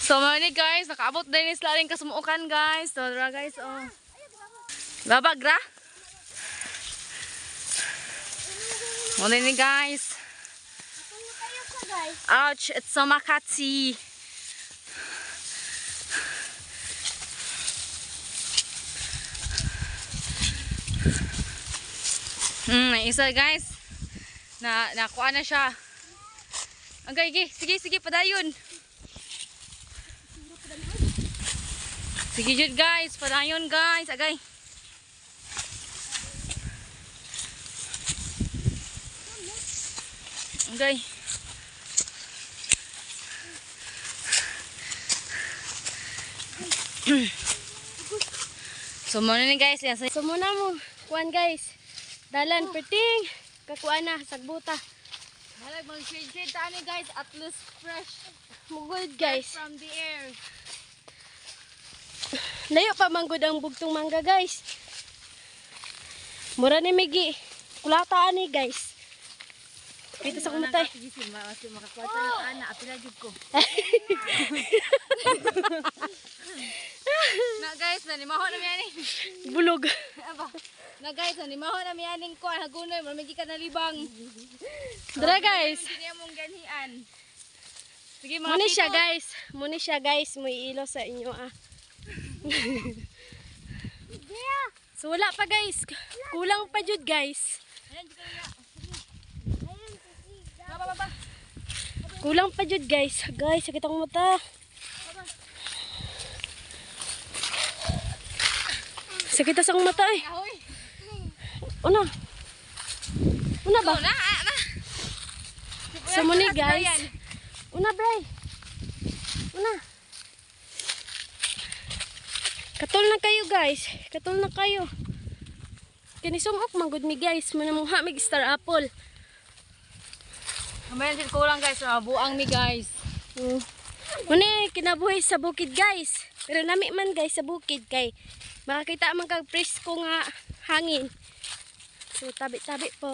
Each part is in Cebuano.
So mao ni, guys, nakaabot din ni sila rin kasumuokan, guys. So dara, guys, oh. Babag ra. Mao ni, guys. Ouch, it's so makati. Isa, guys. Na nakuha na siya. Okay, sige, sige, sige, padayon. Sige jud, guys, padayon, guys. Agay. Agay. So mao ni, guys, yan. So muna mo, kuan, guys. Dalan perting kakuan na sagbuta. Halag mag shade shade tani, guys, at least fresh Mugod, guys. From the air. Layo pa manggod ang bugtong mangga, guys. Mura ni Migi. Kulata ani, guys. Dito sa kumatay. Sige, sige, makakuha tayo ana, apila jud ko. Na, guys, nanimaho na mi ani. Bulog. Aba. Na, guys, nanimaho na mi aning kuan hagunoy, mura ka nalibang. Dara, guys. Sige mong ganhian. Sige, mga Muni siya, pito. guys. Muni siya, guys. Muy ilo sa inyo ah. So wala pa, guys. Kulang pa jud, guys. Ayan, dito na. Baba, baba. Kulang pa jud, guys. Guys, sakit akong mata. Sakit sa akong mata eh. Ahoy. Una. Una ba? Na, ah, na. So muni, guys. Una, Bray. Una. Katol na kayo, guys. Katol na kayo. Kini sumok man gud mi, guys. Manamuha mig star apple. Mamaya na kulang, guys, buang mi, guys. Muna kinabuhi sa bukid, guys. Pero nami man, guys, sa bukid kay makakita man kag presko nga hangin. So tabi-tabi po.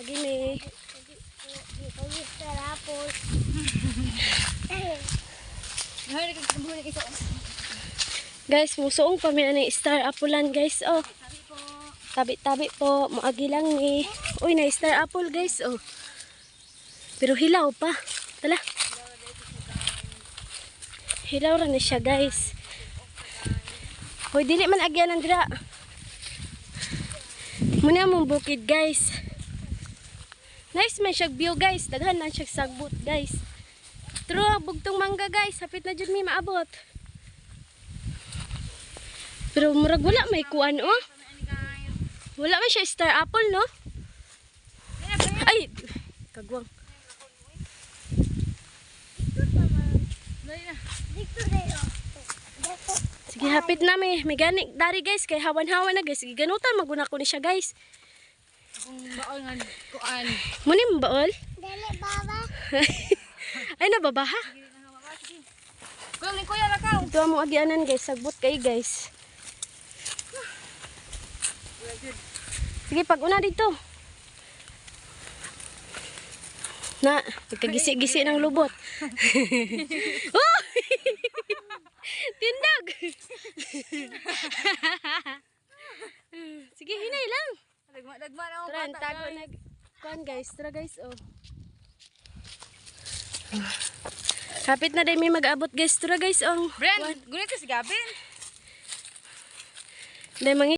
Agi mi. Star apple. Hoy, nagkabuhi isa. Guys, musuong pa mi ani star applean, guys, oh. Tabi-tabi po, moagi lang ni. Uy, na star apple, guys, oh. Pero hilaw pa. Tala. Hilaw ra na siya, guys. Hoy, dili man agyan ang dira. Muna mong bukid, guys. Nice man siya view, guys. Daghan man siya sagbot, guys. True, bugtong mangga, guys. Hapit na jud mi maabot. Pero murag wala may kuan oh. Wala man siya star apple, no? Ay, kagwang. Dali na. Sige, hapit na mi. May gani dari, guys, kay hawan-hawan na, guys. Sige, ganutan maguna ko ni siya, guys. Akong baol nga kuan. Muni mo baol? Dali, baba. Ay, nababaha. Kuya, ni kuya lakaw. Ito ang mga agianan, guys. Sagbot kay, guys. Sige, pag una dito. Na, pagkagisi-gisi ng lubot. Oh! Tindag! Sige, hinay lang. Dagma dagma na ako Tara, bata, tago guys. na. Kuan, guys, tara, guys, oh. Kapit na din may mag-abot, guys. Tara, guys, oh. Brian, gunit ka si Gavin. Dahil mangi